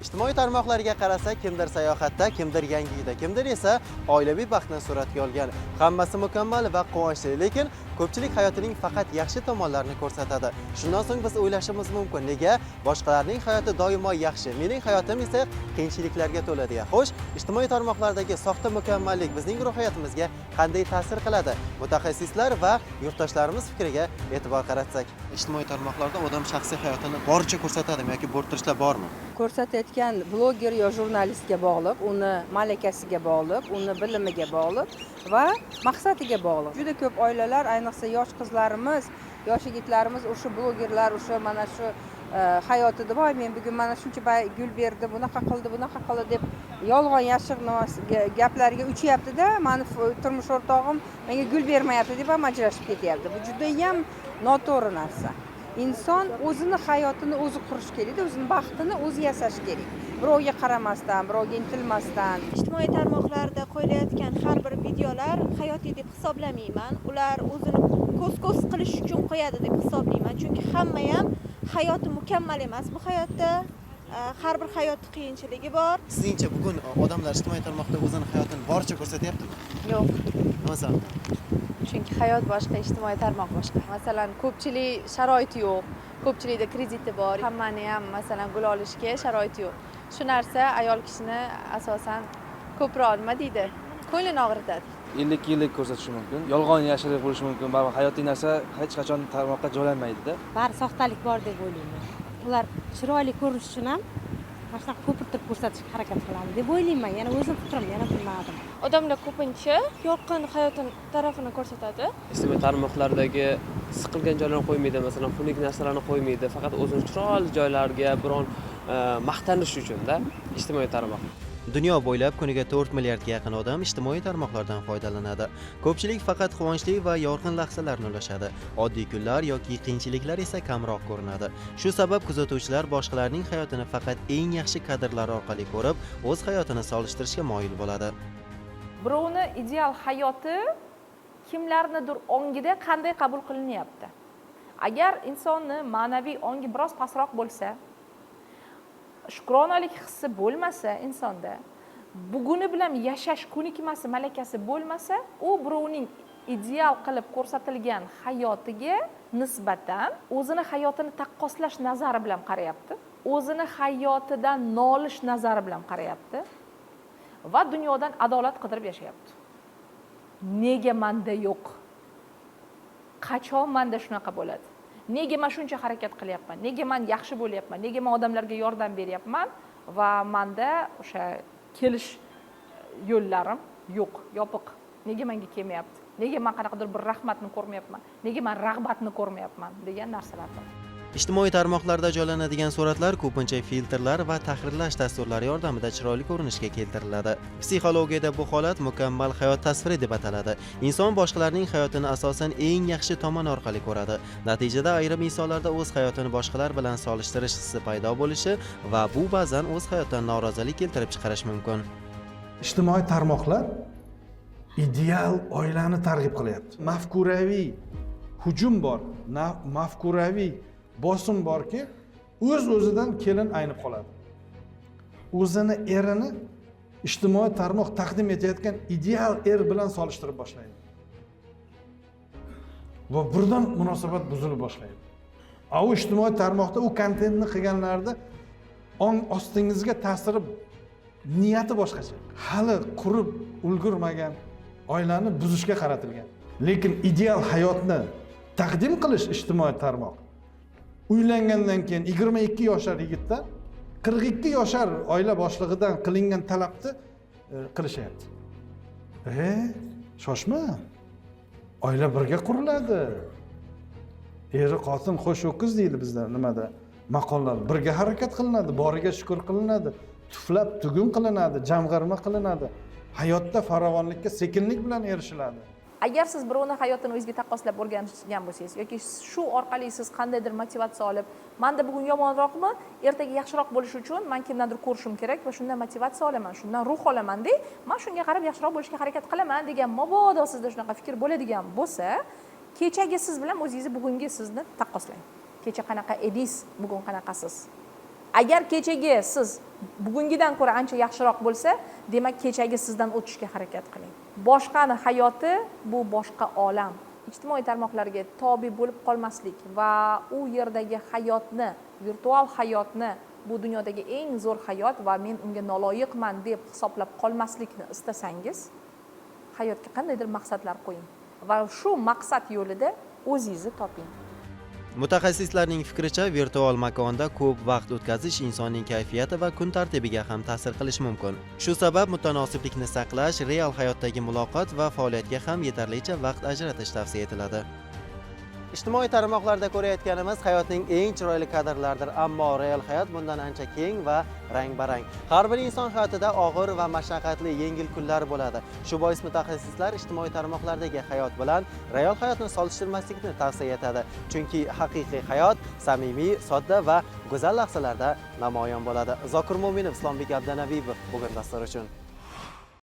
Ijtimoiy tarmoqlarga qarasak, kimdir sayohatda, kimdir yangi uyda, kimdir esa oilaviy baxtni suratga olgan. Hammasi mukammal va quvonchli, lekin ko'pchilik hayotining faqat yaxshi tomonlarini ko'rsatadi. Shundan so'ng biz o'ylashimiz mumkin, nega boshqalarning hayoti doimo yaxshi, mening hayotim esa qiyinchiliklarga to'la deya. Xo'sh, ijtimoiy tarmoqlardagi soxta mukammallik bizning ruhiyatimizga qanday ta'sir qiladi? Mutaxassislar va yurtdoshlarimiz fikriga e'tibor qaratsak. Ijtimoiy tarmoqlarda odam shaxsiy hayotini boricha ko'rsatadimi yoki bo'rttirishlar bormi? Ko'rsatayotgan bloger yo jurnalistga bog'liq, uni malakasiga bog'liq, uni bilimiga bog'liq va maqsadiga bog'liq. Juda ko'p oilalar, ayniqsa yosh qizlarimiz, yosh yigitlarimiz o'sha blogerlar, o'sha mana shu hayotida, "Voy, men bugun mana shuncha gul berdi, bunaqa qildi, bunaqa qildi", deb yolg'on yashiq gaplarga uchyaptida, "Mani turmush o'rtog'im menga gul bermayapti", deb ham ajrashib ketyapti. Bu judayam noto'g'ri narsa. Inson o'zini hayotini o'zi qurishi kerakda, o'zini baxtini o'zi yasashi kerak, birovga qaramasdan, birovga intilmasdan. Ijtimoiy tarmoqlarda qo'yilayotgan har bir videolar hayotiy deb hisoblamayman. Ular o'zini ko'z ko'z qilish uchun qo'yadi deb hisoblayman, chunki hamma ham hayoti mukammal emas. Bu hayotda har bir hayotni qiyinchiligi bor. Sizningcha, bugun odamlar ijtimoiy tarmoqda o'zini hayotini boricha ko'rsatyaptimi? Yo'q. Nima sababdan? Chunki hayot boshqa, ijtimoiy tarmoq boshqa. Masalan, ko'pchilik sharoiti yo'q, ko'pchilikda krediti bor, hammani ham, masalan, gul olishga sharoiti yo'q. Shu narsa ayol kishini asosan ko'proq, nima deydi, ko'nglini og'ritadi. 50-50 ko'rsatishi mumkin, yolg'on yashiriq bo'lishi mumkin. Baribir hayotiy narsa hech qachon tarmoqqa joylanmaydida. Bari soxtalik bor deb o'ylayman. Ular chiroyli ko'rinish uchun ham mana shunaqa ko'pirtirib ko'rsatishga harakat qiladi deb o'ylayman. Yana o'zim fikrim, yana bilmadim. Odamlar ko'pincha yorqin hayotini tarafini ko'rsatadi. Ijtimoiy tarmoqlardagi siqilgan joylarni qo'ymaydi, masalan, xunuk narsalarni qo'ymaydi, faqat o'zini chiroyli joylarga biron maqtanish uchunda ijtimoiy tarmoq. Dunyo bo'ylab kuniga 4 milliardga yaqin odam ijtimoiy tarmoqlardan foydalanadi. Ko'pchilik faqat quvonchli va yorqin lahzalarni ulashadi. Oddiy kunlar yoki qiyinchiliklar esa kamroq ko'rinadi. Shu sabab kuzatuvchilar boshqalarning hayotini faqat eng yaxshi kadrlar orqali ko'rib, o'z hayotini solishtirishga moyil bo'ladi. Birovni ideal hayoti kimlarnidir ongida qanday qabul qilinyapti? Agar insonni ma'naviy ongi biroz pastroq bo'lsa, shukronalik hissi bo'lmasa, insonda buguni bilan yashash ko'nikmasi, malakasi bo'lmasa, u birovning ideal qilib ko'rsatilgan hayotiga nisbatan o'zini hayotini taqqoslash nazari bilan qarayapti, o'zini hayotidan nolish nazari bilan qarayapti va dunyodan adolat qidirib yashayapti. Nega manda yo'q? Qachon manda shunaqa bo'ladi? Nega man shuncha harakat qilyapman? Nega man yaxshi bo'lyapman? Nega man odamlarga yordam beryapman va manda o'sha kelish yo'llarim yo'q, yopiq? Nega manga kelmayapti? Nega man qanaqadir bir rahmatni ko'rmayapman? Nega man rag'batni ko'rmayapman, degan narsalar bor. Ijtimoiy tarmoqlarda joylanadigan suratlar ko'pincha filtrlar va tahrirlash dasturlari yordamida chiroyli ko'rinishga keltiriladi. Psixologiyada bu holat mukammal hayot tasviri deb ataladi. Inson boshqalarning hayotini asosan eng yaxshi tomoni orqali ko'radi. Natijada ayrim insonlarda o'z hayotini boshqalar bilan solishtirish hissi paydo bo'lishi va bu ba'zan o'z hayotdan norozilik keltirib chiqarishi mumkin. Ijtimoiy tarmoqlar ideal oilani targ'ib qilyapti. Mafkuraviy hujum bor, mafkuraviy bosim borki, o'z o'zidan kelin aynib qoladi. O'zini erini ijtimoiy tarmoq taqdim etayotgan ideal er bilan solishtirib boshlaydi va birdan munosabat buzilib boshlaydi. A u ijtimoiy tarmoqda u kontentni qilganlarida ong ostingizga ta'siri, niyati boshqacha, hali qurib ulgurmagan oilani buzishga qaratilgan. Lekin ideal hayotni taqdim qilish ijtimoiy tarmoq uylangandan keyin 22 yoshar yigitdan 42 yoshar oila boshlig'idan qilingan talabni qilishyapti. Shoshma, oila birga quriladi. Eri xotin qo'sh ho'kiz deydi bizda nimada, maqollar. Birga harakat qilinadi, boriga shukur qilinadi, tuflab tugun qilinadi, jamg'arma qilinadi, hayotda farovonlikka sekinlik bilan erishiladi. Agar siz birovni hayotini o'zingizga taqqoslab o'rgangan bo'lsangiz yoki shu orqali siz qandaydir motivatsiya olib, manda bugun yomonroqmi, ertaga yaxshiroq bo'lishi uchun man kimdandir ko'rishim kerak va shundan motivatsiya olaman, shundan ruh olaman-da, man shunga qarab yaxshiroq bo'lishga harakat qilaman degan, mabodo sizda shunaqa fikr bo'ladigan bo'lsa, kechagi siz bilan o'zingizni bugungi sizni taqqoslang. Kecha qanaqa edingiz, bugun qanaqasiz? Agar kechagi siz bugungidan ko'ra ancha yaxshiroq bo'lsa, demak kechagi sizdan o'tishga harakat qiling. Boshqani hayoti bu boshqa olam. Ijtimoiy tarmoqlarga tobe bo'lib qolmaslik va u yerdagi hayotni, virtual hayotni bu dunyodagi eng zo'r hayot va men unga noloyiqman deb hisoblab qolmaslikni istasangiz, hayotga qandaydir maqsadlar qo'ying va shu maqsad yo'lida o'zingizni toping. Mutaxassislarning fikricha, virtual makonda ko'p vaqt o'tkazish insonning kayfiyati va kun tartibiga ham ta'sir qilishi mumkin. Shu sabab mutanosiblikni saqlash, real hayotdagi muloqot va faoliyatga ham yetarlicha vaqt ajratish tavsiya etiladi. Ijtimoiy tarmoqlarda ko'rayotganimiz hayotning eng chiroyli kadrlaridir, ammo real hayot bundan ancha keng va rang-barang. Har bir inson hayotida og'ir va mashaqqatli yengil kunlar bo'ladi. Shu bois mutaxassislar ijtimoiy tarmoqlardagi hayot bilan real hayotni solishtirmaslikni tavsiya etadi. Chunki haqiqiy hayot samimiy, sodda va go'zal lahzalarda namoyon bo'ladi. Zokir Mo'minov, Islombek Abdanabiyov bugun dastur uchun.